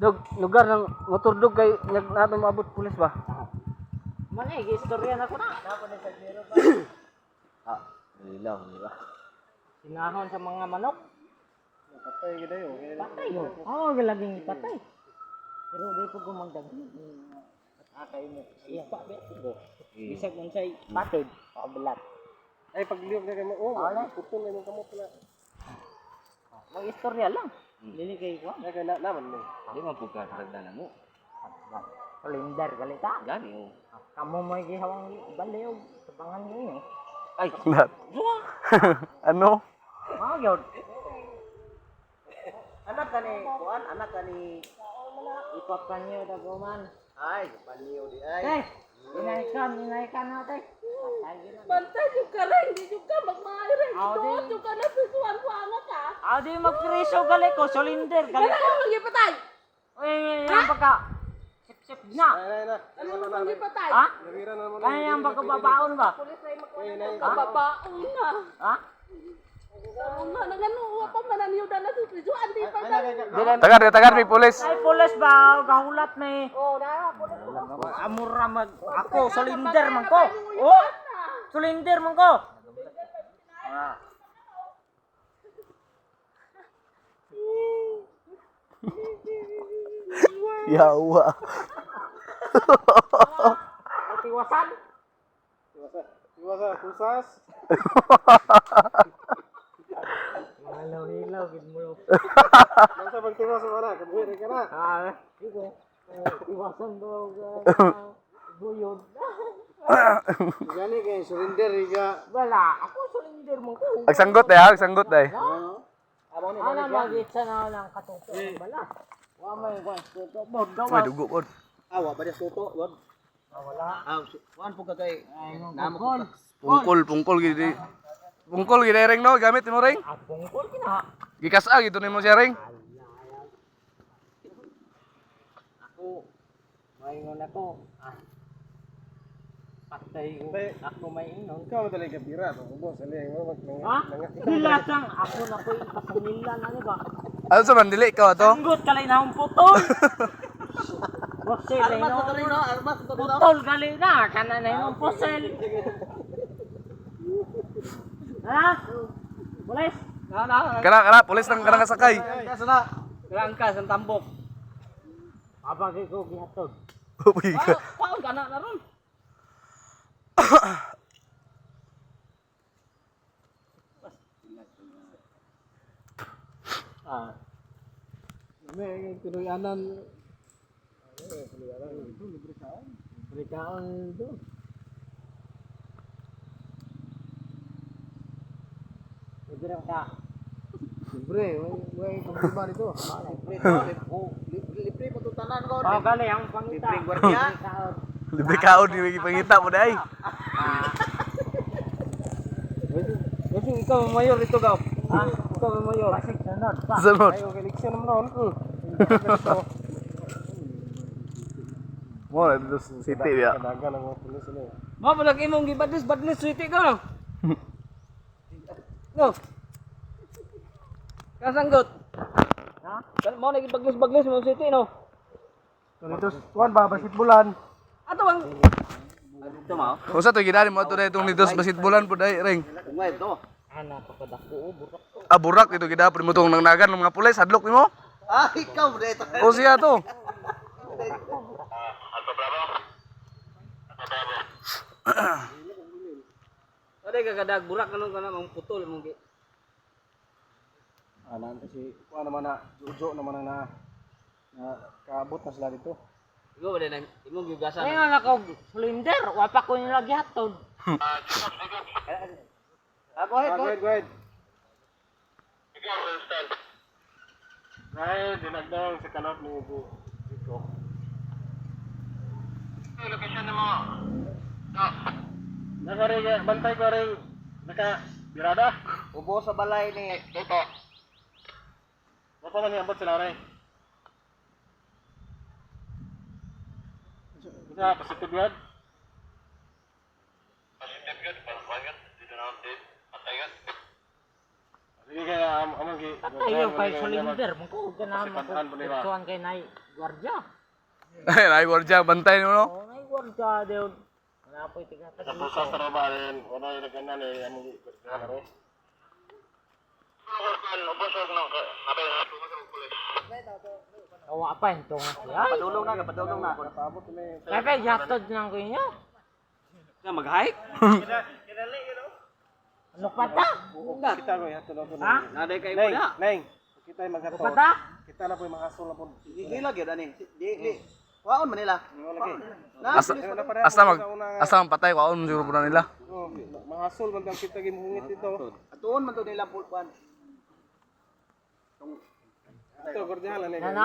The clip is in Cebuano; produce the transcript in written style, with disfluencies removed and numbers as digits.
Dog, lugar ng motor dog kay nag nato maabot pulis ba? Man eh, istorya na ko na. Ah, ilaw, di ba? Sinahon sa mga manok. Patay gid ayo. Patay yun. Oo, laging ipatay. Pero di ko gumagdag. Akay mo. Sipa ba? Bisag unsay patid, pabalat. Ay pagliyog na kay mo. Oh, putol na imong kamot na. Mag-istorya lang. Dili kay ko. Na kay na naman ni. Di man pud ka tagdana mo. Kalendar galita. Gani oh. Kamo mo gihawang baliw tabangan niyo. Ay, Lahat. Ano? Mao gyud. Anak ka ni kuan, anak ka ni Ipapanyo dagoman. Ay, paniyo di ay. Eh, inaykan, inaykan na te. Patay gyud na. Bantay yung ka rin, hindi yung ka magmaayo rin. Aw, di. Tuot yung ka na, pisuan ko anak ka. Ah, di magpreso gali ko, cylinder gali. Wala namang gipatay. Uy, ang pagka sip-sip na. Ay na. Ano namang gipatay? Ha? Nawira na mo. Kaya ang pagkababaon ba? Pulis na yung magkuhan Kababaon na. Ha? Oo nga, naganuwa pa man ang yuda na sa pisuan. Di pa na. Tagar, tagar, may pulis. Ay, pulis ba? Gahulat may. Oo, na, pulis ko. Amura mag ako cylinder man ko. Oh, cylinder man ko. Ah. Yawa. Tiwasan. Iwasa kusas. Hilaw-hilaw gid mo. Nang sa pagtiwas mo na, kabuhi rin ka na. Ah, sige. Iwasan daw guyod. Gani kay surrender ka. Wala, ako cylinder man ko. Agsanggot eh, agsanggot eh. Ana magitsa na lang katuto bala. Wa may kwan tuto bod daw. May dugo pod. Awa ba di suto, wag. Wala. Ah, kuan pud ka kay Namo ko. Pungkol, pungkol gid. Pungkol gid ring no, gamit mo ring. Ah, pungkol kina. Gikasa gito nimo siya ring. Ako maingon ako. Ah. Patay ko. Ako may ingon. Ikaw mo talaga bira to. Boss, ali mo mag Ha? Dilatang ako na ko'y pasangilan ano ba? Ano sa man dili ikaw ato? Sanggot kalay na akong putol. Buksil na Armas to no, armas to no. Putol gali na kana na yung pusil. Ha? Pulis. Na na. Kana kana pulis nang kanang kasakay. Kasa na. Langkas ang tambok. Abagay ko gihatod. Uy, ka. Paon ka na ron. Ah. May tinuyanan. Ay, tinuyanan dito, libre kaon. Libre kaon dito. Libre ka. Libre, may problema dito. Libre to, libre, libre mo to tanan ko. Oh, gali ang pangita. Libre gwardiya. Kaon. Libre kaon ni gipangita mo dai. Kasi ikaw ang mayor dito gaw. Ha? Ikaw ang mayor. Basig sunod pa. Sunod. Ay, okay, eleksyon naman noon. Mo na dito sa city ya. Kadagan ang mga pulis ini. Mo ba imong gibadlis badlis city ka no? No. Kasanggot. Ha? Mo na gibaglis baglis mo city no. Dito, kuan ba basketballan? Ato ang Ito mao. Usa to gidani mo ato dai itong dito sa basketballan po dai ring. Ungay to. Ana pa kadako burak. Ah, burak dito gidapon mo tong nangnagan ng mga pulis hadlok nimo. Ah, ikaw dito. O siya to. Ode ka kadag burak kanong kana mong putol mong gi. Ah, naan si kuan naman na Jojo naman ang na na kaabot na sila dito. Imo ba nang imong gigasan. Ngayon ako cylinder, wa pa ko nila gihatod. Ah, go ahead, Ah, go go ahead. ahead, go ahead. Ay, dinagdaw sa kanop ni Ibu. Rico. Location mo. Naka rin, bantay ko rin. Naka, birada. Ubo sa balay ni Toto. Wapa man niya, abot sila rin. Isa, positive yun. Sige kaya among gi. Patay yung kay Solinder. Mungko ka na mo kay nay gwardiya. Ay, nay gwardiya bantay no no. Oh, nay gwardiya daw. Wala po tignan. Sa pusas ra ba rin, wala yung nagkanan eh, among gi. Kawa pa ito nga siya. Padulong na, padulong na. Paabot ni Pepe, yatod nang ko niya. Na mag-hike? Ano pa ta? Kita ko ihatod ako. Ha? Naday kay Neng, mo na. neng. Kita yung maghatod. Ano pa ta? Kita na po yung mga asol na po. Di lagi ani. Di di. Waon Manila. Lagi. Asa asa mag asa ang patay kwaon siguro po na nila. Oh, mga asol man daw kita gimuhungit dito. Atuon man to nila pulpan. Ito, gordihan lang. Nana?